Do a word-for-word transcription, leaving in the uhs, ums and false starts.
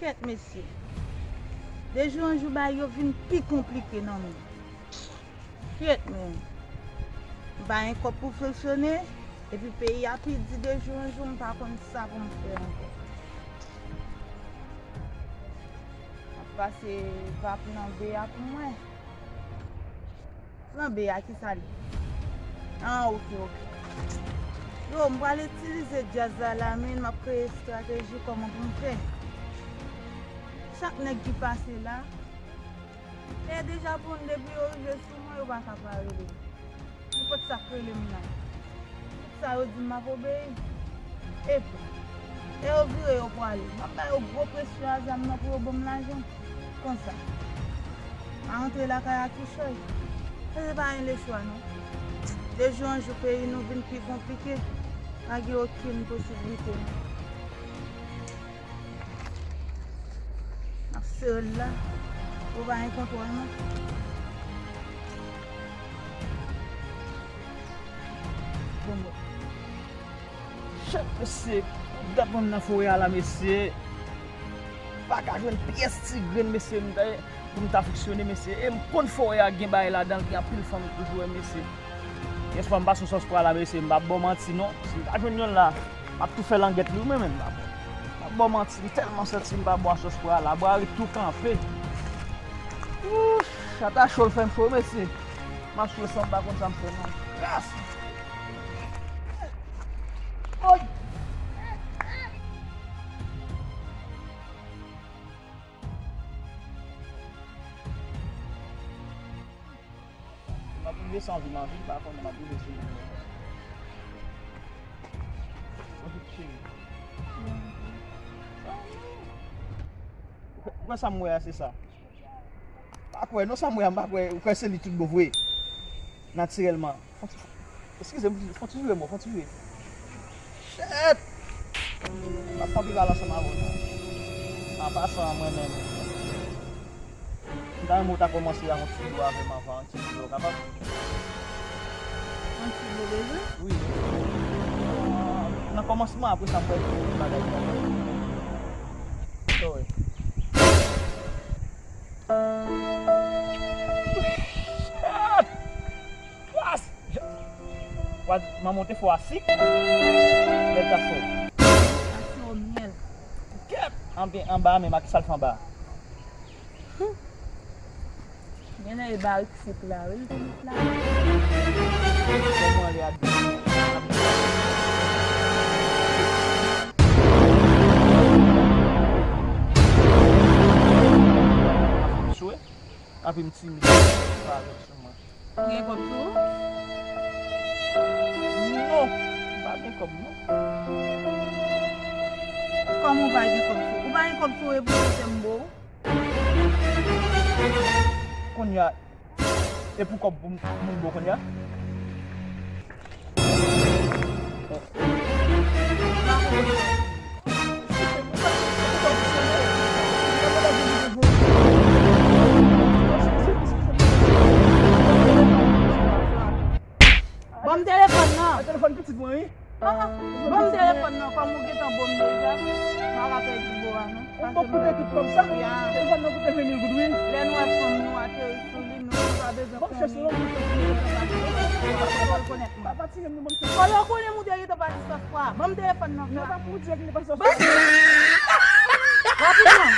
Kèt mesye. De jou an jou bagay yo vin pi konplike nan men m. Kèt men. M pa gen kòb pou fonksyone, epi peyi a pi di de jou an jou, m pa konn sa pou m fè ankò. M ap pase vap nan be a pou mwen. Flanbe a, ki sa l ye? Ah, ok, ok. Yo, m pral itilize djaz la, la, men m ap kreye estrateji kòman pou m fè. Chak nèg ki pase la, e deja bon, depi yo rive sou mwen, yo pa ka pa rele m. Nenpòt sa k rele m la. Tout sa yo di m, m ap obeyi. Epi, lè yo vire, yo prale. M ap ba yo gwo presyon a zam nan pou yo ban m lajan. Konsa. M a rantre lakay a kichòy. Sa se pa yon lechwa, non. De jou an jou, peyi nou vin pi konplike. Pa gen okenn posiblite, non. M ap sere l la. Ou pa gen kontwòl mwen. Bon, bon. Chèt, mesye, pou dat mwen nan forè a la, mesye. Pa ka jwenn pyès ti grenn, mesye, m ta, pou m ta fonksyone, mesye. E m konn forè a gen bagay ladan l, gen anpil fanm toujou, mesye. Gen fwa m pase yon sòs pwa la, mesye, m p ap ba w manti, non. Si m ta jwenn yonn la, m ap tou fè langèt li, wi, men, men, m p ap, m p ap ba w manti, m tèlman santi m pa bon a sòs pwa la, bwa ret tou kanpe. Wouch, sa ta cho, l fè m cho, mesye. M ap swe san m pa konn sa m fè, non. Gras! Oy! M ap rive san vi nan vi, m pa konnen m ap rive sou moun. Bonjou, ti cheri. Ou kwè sa m wè a, se sa? Pa kwè, non, sa m wè a, m pa kwè. Ou kwè se li tout bon vre? Natirèlman. Fon ti, eskize m, fon ti vire, mo, fon ti vire. Shit! M ap fè anpil pale ansanm avè w, non. An pasan, mwen menm, m ta renmen w ta kòmanse ak yon ti dlo avè m anvan, yon ti dlo, w kapab? Yon ti dlo bezwen? Wi. Nan kòmansman, apre sa, m pral di w bagay pou w. Sorry. Shit! Klas! Wa, manman w te fè w a sik? Lè l t ap fè w. Asye o myèl. Kèt! Anba, anba menm, a ki sa l fè anba? Genlè e barik sik la, wi, l te met la. Kòman li a di? Swe? Anpi m timid. Pa avèk sou mwen. Ou gen kòb sou ou? Non, m pa gen kòb, non. Kòman ou pa gen kòb sou ou? Ou pa gen kòb sou ou, e pou se m bo ou? Kounye a, e pou kòb pou m, pou m bo kounye a? Ban m telefòn nan. Telefòn pitit mwen, wi. Ah, ah. Ban m telefòn nan, kòm ou gentan bo m deja. M pa ka pèdi bo a, non. Ou poko koute tout kòb sa? Ya. Telefòn nan koute ven mil goud, wi. Lè nou wè fanm nou ateri sou li, nou pa bezwen pran li. Ban m chèche yon moun. Ou pa rekonèt mwen. Pa tire m, non, ban m chèche. Kòlè w konnen m ou te gentan pati sòs pwa. Ban m telefòn nan, frè. Non, pa pou w di ak li pa sòs pwa. Rapidman.